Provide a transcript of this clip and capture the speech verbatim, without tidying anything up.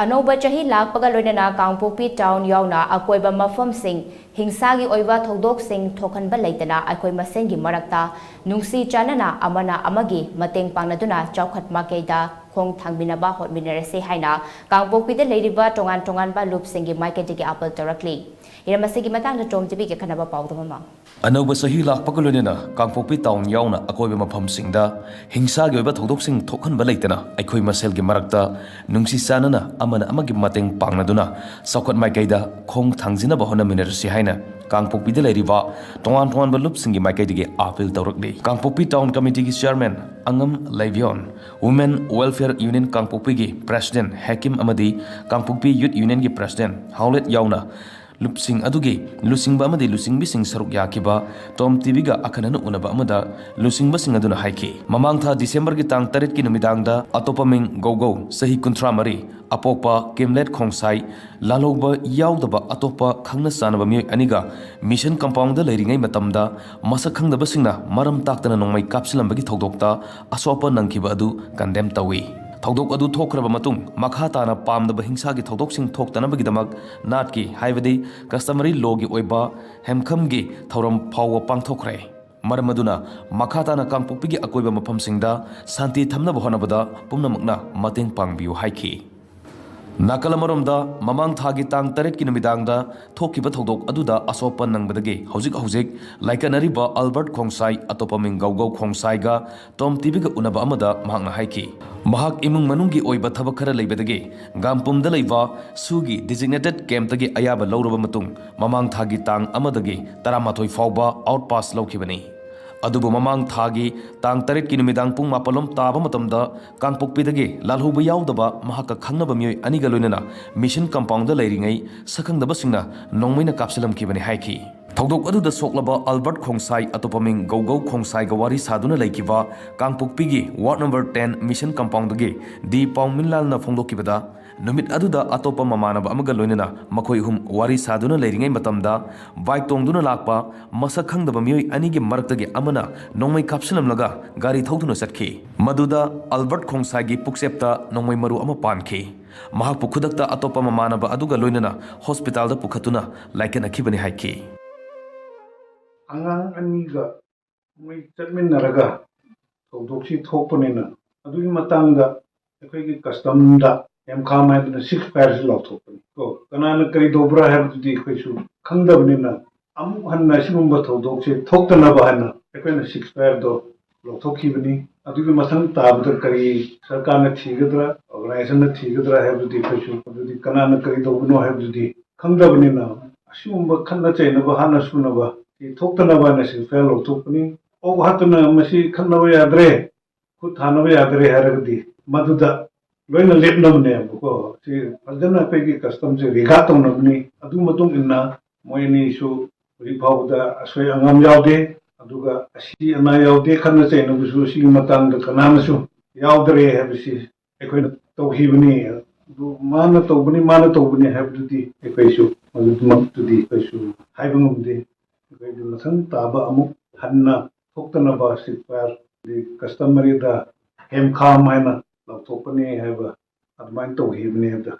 ꯑꯅꯧꯕ ꯆꯍꯤ ꯂꯥꯛꯄꯒ ꯂꯣꯏꯅꯅ ꯀꯥꯡꯄꯣꯛꯄꯤ ꯇꯥꯎꯟ ꯌꯥꯎꯅ ꯑꯀꯣꯏꯕ ꯃꯐꯝꯁꯤꯡ ꯍꯤꯡꯁꯥꯒꯤ ꯑꯣꯏꯕ ꯊꯧꯗꯣꯛꯁꯤꯡ ꯊꯣꯛꯍꯟꯕ ꯂꯩꯇꯅ ꯑꯩꯈꯣꯏ ꯃꯁꯦꯟꯒꯤ ꯃꯔꯛꯇ ꯅꯨꯡꯁꯤ ꯆꯥꯟꯅꯅ ꯑꯃꯅ ꯑꯃꯒꯤ ꯃꯇꯦꯡ ꯄꯥꯡꯅꯗꯨꯅ ꯆꯥꯎꯈꯠ ꯃꯥꯏꯀꯩꯗ ꯈꯣꯡ ꯊꯥꯡꯃꯤꯟꯅꯕ ꯍꯣꯠꯃꯤꯟꯅꯔꯁꯤ ꯍꯥꯏꯅ ꯀꯥꯡꯄꯣꯛꯄꯤꯗ ꯂꯩꯔꯤꯕ ꯇꯣꯉꯥꯟ ꯇꯣꯉꯥꯟꯕ ꯂꯨꯞꯁꯤꯡꯒꯤ ꯃꯥꯏꯀꯩꯗꯒꯤ ꯑꯥꯄꯤꯜ ꯇꯧꯔꯛꯂꯤ꯫ ꯍꯤꯔꯝ ꯑꯁꯤꯒꯤ ꯃꯇꯥꯡꯗ ꯇꯣꯝ ꯇꯤꯚꯤꯒꯤ ꯑꯈꯟꯅꯕ ꯄꯥꯎꯗꯝ ꯑꯃ꯫ ꯑꯅꯧꯕ ꯆꯍꯤ ꯂꯥꯛꯄꯒ ꯂꯣꯏꯅꯅ ꯀꯥꯡꯄꯣꯛꯄꯤ ꯇꯥꯎꯟ ꯌꯥꯎꯅ ꯑꯀꯣꯏꯕ ꯃꯐꯝꯁꯤꯡꯗ ꯍꯤꯡꯁꯥꯒꯤ ꯑꯣꯏꯕ ꯊꯧꯗꯣꯛꯁꯤꯡ ꯊꯣꯛꯍꯟꯕ ꯂꯩꯇꯅ ꯑꯩꯈꯣꯏ ꯃꯁꯦꯜꯒꯤ ꯃꯔꯛꯇ ꯅꯨꯡꯁꯤ ꯆꯥꯟꯅꯅ ꯑꯃꯅ ꯑꯃꯒꯤ ꯃꯇꯦꯡ ꯄꯥꯡꯅꯗꯨꯅ ꯆꯥꯎꯈꯠ ꯃꯥꯏꯀꯩꯗ ꯈꯣꯡ ꯊꯥꯡꯖꯤꯟꯅꯕ ꯍꯣꯠꯅꯃꯤꯟꯅꯔꯁꯤ ꯍꯥꯏꯅ ꯀꯥꯡꯄꯣꯛꯄꯤꯗ ꯂꯩꯔꯤꯕ ꯇꯣꯉꯥꯟ ꯇꯣꯉꯥꯟꯕ ꯂꯨꯞꯁꯤꯡꯒꯤ ꯃꯥꯏꯀꯩꯗꯒꯤ ꯑꯥꯄꯤꯜ ꯇꯧꯔꯛꯂꯤ꯫ ꯀꯥꯡꯄꯣꯛꯄꯤ ꯇꯥꯎꯟ ꯀꯃꯤꯇꯤꯒꯤ ꯆꯤꯌꯔꯃꯦꯟ ꯑꯉꯝ ꯂꯩꯕꯤꯌꯣꯟ, ꯋꯨꯃꯦꯟ ꯋꯦꯜꯐꯤꯌꯔ ꯌꯨꯅꯤꯌꯟ ꯀꯥꯡꯄꯣꯛꯄꯤꯒꯤ ꯄ꯭ꯔꯦꯁꯤꯗꯦꯟ ꯍꯦꯀꯤꯝ ꯑꯃꯗꯤ ꯀꯥꯡꯄꯣꯛꯄꯤ ꯌꯨꯠ ꯌꯨꯅꯤꯌꯟꯒꯤ ꯄ꯭ꯔꯦꯁꯤꯗꯦꯟ ꯍꯥꯎꯂꯦꯠ ꯌꯥꯎꯅ ꯂꯨꯞꯁꯤꯡ ꯑꯗꯨꯒꯤ ꯂꯨꯆꯤꯡꯕ ꯑꯃꯗꯤ ꯂꯨꯆꯤꯡꯕꯤꯁꯤꯡ ꯁꯔꯨꯛ ꯌꯥꯈꯤꯕ ꯇꯣꯝ ꯇꯤꯚꯤꯒ ꯑꯈꯟꯅꯅ ꯎꯅꯕ ꯑꯃꯗ ꯂꯨꯆꯤꯡꯕꯁꯤꯡ ꯑꯗꯨꯅ ꯍꯥꯏꯈꯤ, ꯃꯃꯥꯡ ꯊꯥ ꯗꯤꯁꯦꯝꯕꯔꯒꯤ ꯇꯥꯡ ꯇꯔꯦꯠꯀꯤ ꯅꯨꯃꯤꯗꯥꯡꯗ ꯑꯇꯣꯞꯄ ꯃꯤꯡ ꯒꯧꯒꯧ, ꯆꯍꯤ ꯀꯨꯟꯊ꯭ꯔꯥ ꯃꯔꯤ, ꯑꯄꯣꯛꯄ ꯀꯤꯝꯂꯦꯠ ꯈꯣꯡꯁꯥꯏ, ꯂꯥꯜꯍꯧꯕ ꯌꯥꯎꯗꯕ ꯑꯇꯣꯞꯄ ꯈꯪꯅ ꯆꯥꯟꯅꯕ ꯃꯤꯑꯣꯏ ꯑꯅꯤꯒ ꯃꯤꯁꯟ ꯀꯝꯄꯥꯎꯟꯗ ꯂꯩꯔꯤꯉꯩ ꯃꯇꯝꯗ ꯃꯁꯛ ꯈꯪꯗꯕꯁꯤꯡꯅ ꯃꯔꯝ ꯇꯥꯛꯇꯅ ꯅꯣꯡꯃꯩ ꯀꯥꯞꯁꯤꯜꯂꯝꯕꯒꯤ ꯊꯧꯗꯣꯛꯇ ꯑꯁꯣꯛ ꯑꯄꯟ ꯅꯪꯈꯤꯕ ꯑꯗꯨ ꯀꯟꯗꯦꯝ ꯇꯧꯏ꯫ ꯊꯧꯗꯣꯛ ꯑꯗꯨ ꯊꯣꯛꯈ꯭ꯔꯕ ꯃꯇꯨꯡ ꯃꯈꯥ ꯇꯥꯅ ꯄꯥꯝꯗꯕ ꯍꯤꯡꯁꯥꯒꯤ ꯊꯧꯗꯣꯛꯁꯤꯡ ꯊꯣꯛꯇꯅꯕꯒꯤꯗꯃꯛ ꯅꯥꯠꯀꯤ, ꯍꯥꯏꯕꯗꯤ customary lawꯒꯤ ꯑꯣꯏꯕ ꯍꯦꯝꯈꯝꯒꯤ ꯊꯧꯔꯝ ꯐꯥꯎꯕ ꯄꯥꯡꯊꯣꯛꯈ꯭ꯔꯦ꯫ ꯃꯔꯝ ꯑꯗꯨꯅ ꯃꯈꯥ ꯇꯥꯅ ꯀꯥꯡꯄꯣꯛꯄꯤꯒꯤ ꯑꯀꯣꯏꯕ ꯃꯐꯝꯁꯤꯡꯗ ꯁꯥꯟꯇꯤ ꯊꯝꯅꯕ ꯍꯣꯠꯅꯕꯗ ꯄꯨꯝꯅꯃꯛꯅ ꯃꯇꯦꯡ ꯄꯥꯡꯕꯤꯌꯨ ꯍꯥꯏꯈꯤ꯫ ꯅꯥꯀꯜ ꯑꯃꯔꯣꯝꯗ, ꯃꯃꯥꯡ ꯊꯥꯒꯤ ꯇꯥꯡ ꯇꯔꯦꯠꯀꯤ ꯅꯨꯃꯤꯗꯥꯡꯗ ꯊꯣꯛꯈꯤꯕ ꯊꯧꯗꯣꯛ ꯑꯗꯨꯗ ꯑꯁꯣꯛ ꯑꯄꯟ ꯅꯪꯕꯗꯒꯤ ꯍꯧꯖꯤꯛ ꯍꯧꯖꯤꯛ ꯂꯥꯏꯀꯠꯅꯔꯤꯕ ꯑꯜꯕꯔꯠ ꯈꯣꯡꯁꯥꯏ, ꯑꯇꯣꯞꯄ ꯃꯤꯡ ꯒꯧꯒꯧ ꯈꯣꯡꯁꯥꯏꯒ ꯇꯣꯝ ꯇꯤꯚꯤꯒ ꯎꯅꯕ ꯑꯃꯗ ꯃꯍꯥꯛꯅ ꯍꯥꯏꯈꯤ, ꯃꯍꯥꯛ ꯏꯃꯨꯡ ꯃꯅꯨꯡꯒꯤ ꯑꯣꯏꯕ ꯊꯕꯛ ꯈꯔ ꯂꯩꯕꯗꯒꯤ ꯒꯥꯝꯄꯨꯝꯗ ꯂꯩꯕ ꯁꯨꯒꯤ designated campꯇꯒꯤ ꯑꯌꯥꯕ ꯂꯧꯔꯕ ꯃꯇꯨꯡ ꯃꯃꯥꯡ ꯊꯥꯒꯤ ꯇꯥꯡ ꯑꯃꯗꯒꯤ ꯇꯔꯥꯃꯥꯊꯣꯏ ꯐꯥꯎꯕ out pass ꯂꯧꯈꯤꯕꯅꯤ꯫ ꯑꯗꯨꯕꯨ ꯃꯃꯥꯡ ꯊꯥꯒꯤ ꯇꯥꯡ ꯇꯔꯦꯠꯀꯤ ꯅꯨꯃꯤꯗꯥꯡ ꯄꯨꯡ ꯃꯥꯄꯜꯂꯣꯝ ꯇꯥꯕ ꯃꯇꯝꯗ ꯀꯥꯡꯄꯣꯛꯄꯤꯗꯒꯤ ꯂꯥꯜꯍꯧꯕ ꯌꯥꯎꯗꯕ ꯃꯍꯥꯛꯀ ꯈꯪꯅꯕ ꯃꯤꯑꯣꯏ ꯑꯅꯤꯒ ꯂꯣꯏꯅꯅ ꯃꯤꯁꯟ ꯀꯝꯄꯥꯎꯟꯗ ꯂꯩꯔꯤꯉꯩ ꯁꯛꯈꯪꯗꯕꯁꯤꯡꯅ ꯅꯣꯡꯃꯩꯅ ꯀꯥꯞꯁꯤꯜꯂꯝꯈꯤꯕꯅꯤ ꯍꯥꯏꯈꯤ꯫ ꯊꯧꯗꯣꯛ ꯑꯗꯨꯗ ꯁꯣꯛꯂꯕ ꯑꯜꯕꯔꯠ ꯈꯣꯡꯁꯥꯏ, ꯑꯇꯣꯞꯄ ꯃꯤꯡ ꯒꯧꯒꯧ ꯈꯣꯡꯁꯥꯏꯒ ꯋꯥꯔꯤ ꯁꯥꯗꯨꯅ ꯂꯩꯈꯤꯕ ꯀꯥꯡꯄꯣꯛꯄꯤꯒꯤ ward number ten ꯃꯤꯁꯟ ꯀꯝꯄꯥꯎꯟꯗꯒꯤ ꯗꯤ ꯄꯥꯎꯃꯤꯟꯂꯥꯜꯅ ꯐꯣꯡꯗꯣꯛꯈꯤꯕꯗ, ꯅꯨꯃꯤꯠ ꯑꯗꯨꯗ ꯑꯇꯣꯞꯄ ꯃꯃꯥꯟꯅꯕ ꯑꯃꯒ ꯂꯣꯏꯅꯅ ꯃꯈꯣꯏ ꯑꯍꯨꯝ ꯋꯥꯔꯤ ꯁꯥꯗꯨꯅ ꯂꯩꯔꯤꯉꯩ ꯃꯇꯝꯗ, ꯕꯥꯏꯛ ꯇꯣꯡꯗꯨꯅ ꯂꯥꯛꯄ ꯃꯁꯛ ꯈꯪꯗꯕ ꯃꯤꯑꯣꯏ ꯑꯅꯤꯒꯤ ꯃꯔꯛꯇꯒꯤ ꯑꯃꯅ ꯅꯣꯡꯃꯩ ꯀꯥꯞꯁꯤꯜꯂꯝꯂꯒ ꯒꯥꯔꯤ ꯊꯧꯗꯨꯅ ꯆꯠꯈꯤ꯫ ꯃꯗꯨꯗ ꯑꯜꯕꯔꯠ ꯈꯣꯡꯁꯥꯏꯒꯤ ꯄꯨꯛꯆꯦꯞꯇ ꯅꯣꯡꯃꯩ ꯃꯔꯨ ꯑꯃ ꯄꯥꯟꯈꯤ꯫ ꯃꯍꯥꯛꯄꯨ ꯈꯨꯗꯛꯇ ꯑꯇꯣꯞꯄ ꯃꯃꯥꯟꯅꯕ ꯑꯗꯨꯒ ꯂꯣꯏꯅꯅ ꯍꯣꯁꯄꯤꯇꯥꯜꯗ ꯄꯨꯈꯠꯇꯨꯅ ꯂꯥꯏꯀꯠꯅꯈꯤꯕꯅꯤ ꯍꯥꯏꯈꯤ꯫ ꯑꯉꯥꯡ ꯑꯅꯤꯒ ꯃꯣꯏ ꯆꯠꯃꯤꯟꯅꯔꯒ ꯊꯧꯗꯣꯛꯁꯤ ꯊꯣꯛꯄꯅꯤꯅ, ꯑꯗꯨꯒꯤ ꯃꯇꯥꯡꯗ ꯑꯩꯈꯣꯏꯒꯤ ꯀꯁꯇꯝꯗ ꯑꯦꯝꯈꯥꯝ ꯍꯥꯏꯗꯅ ꯁꯤꯛꯁ ꯐꯥꯏꯌꯔꯁꯤ ꯂꯥꯎꯊꯣꯛꯄꯅꯤ꯫ ꯀꯣ, ꯀꯅꯥꯅ ꯀꯔꯤ ꯇꯧꯕ꯭ꯔꯥ ꯍꯥꯏꯕꯗꯨꯗꯤ ꯑꯩꯈꯣꯏꯁꯨ ꯈꯪꯗꯕꯅꯤꯅ, ꯑꯃꯨꯛ ꯍꯟꯅ ꯑꯁꯤꯒꯨꯝꯕ ꯊꯧꯗꯣꯛꯁꯤ ꯊꯣꯛꯇꯅꯕ ꯍꯥꯏꯅ ꯑꯩꯈꯣꯏꯅ ꯁꯤꯛꯁ ꯐꯥꯏꯌꯔꯗꯣ ꯂꯧꯊꯣꯛꯈꯤꯕꯅꯤ꯫ ꯑꯗꯨꯒꯤ ꯃꯊꯪ ꯇꯥꯕꯗ ꯀꯔꯤ ꯁꯔꯀꯥꯔꯅ ꯊꯤꯒꯗ꯭ꯔꯥ, ꯑꯣꯔꯒꯅꯥꯏꯖꯦꯁꯟꯅ ꯊꯤꯒꯗ꯭ꯔꯥ ꯍꯥꯏꯕꯗꯨꯗꯤ ꯑꯩꯈꯣꯏꯁꯨ, ꯑꯗꯨꯗꯤ ꯀꯅꯥꯅ ꯀꯔꯤ ꯇꯧꯕꯅꯣ ꯍꯥꯏꯕꯗꯨꯗꯤ ꯈꯪꯗꯕꯅꯤꯅ, ꯑꯁꯤꯒꯨꯝꯕ ꯈꯠꯅ ꯆꯩꯅꯕ ꯍꯥꯠꯅ ꯁꯨꯅꯕ ꯁꯤ ꯊꯣꯛꯇꯅꯕ ꯍꯥꯏꯅ ꯁꯤꯜꯐꯦꯜ ꯂꯧꯊꯣꯛꯄꯅꯤ꯫ ꯑꯣꯛ ꯍꯥꯠꯇꯅ ꯃꯁꯤ ꯈꯠꯅꯕ ꯌꯥꯗ꯭ꯔꯦ, ꯈꯨꯠ ꯊꯥꯅꯕ ꯌꯥꯗ꯭ꯔꯦ ꯍꯥꯏꯔꯒꯗꯤ ꯃꯗꯨꯗ ꯂꯣꯏꯅ ꯂꯦꯞꯅꯕꯅꯦꯕꯀꯣ꯫ ꯁꯤ ꯐꯖꯅ ꯑꯩꯈꯣꯏꯒꯤ ꯀꯁꯇꯝꯁꯦ ꯔꯤꯒꯥꯔꯗ ꯇꯧꯅꯕꯅꯤ꯫ ꯑꯗꯨ ꯃꯇꯨꯡ ꯏꯟꯅ ꯃꯣꯏ ꯑꯅꯤꯁꯨ ꯍꯧꯖꯤꯛ ꯐꯥꯎꯕꯗ ꯑꯁꯣꯏ ꯑꯉꯥꯝ ꯌꯥꯎꯗꯦ, ꯑꯗꯨꯒ ꯑꯁꯤ ꯑꯅꯥ ꯌꯥꯎꯗꯦ, ꯈꯠꯅ ꯆꯩꯅꯕꯁꯨ ꯁꯤꯒꯤ ꯃꯇꯥꯡꯗ ꯀꯅꯥꯅꯁꯨ ꯌꯥꯎꯗ꯭ꯔꯦ ꯍꯥꯏꯕꯁꯤ ꯑꯩꯈꯣꯏꯅ ꯇꯧꯈꯤꯕꯅꯤ꯫ ꯑꯗꯨ ꯃꯥꯅ ꯇꯧꯕꯅꯤ, ꯃꯥꯅ ꯇꯧꯕꯅꯤ ꯍꯥꯏꯕꯗꯨꯗꯤ ꯑꯩꯈꯣꯏꯁꯨ, ꯃꯗꯨꯃꯛꯇꯨꯗꯤ ꯑꯩꯈꯣꯏꯁꯨ ꯍꯥꯏꯕ ꯉꯝꯗꯦ꯫ ꯑꯩꯈꯣꯏꯒꯤ ꯃꯊꯪ ꯇꯥꯕ ꯑꯃꯨꯛ ꯍꯟꯅ ꯊꯣꯛꯇꯅꯕ ꯁꯤꯛꯁ ꯐꯥꯏꯌꯔ ꯀꯁꯇꯃꯔꯤꯗ ꯍꯦꯝꯈꯥꯝ ꯍꯥꯏꯅ ꯂꯥꯎꯊꯣꯛꯄꯅꯤ ꯍꯥꯏꯕ ꯑꯗꯨꯃꯥꯏꯅ ꯇꯧꯈꯤꯕꯅꯤ ꯍꯥꯏꯕꯗ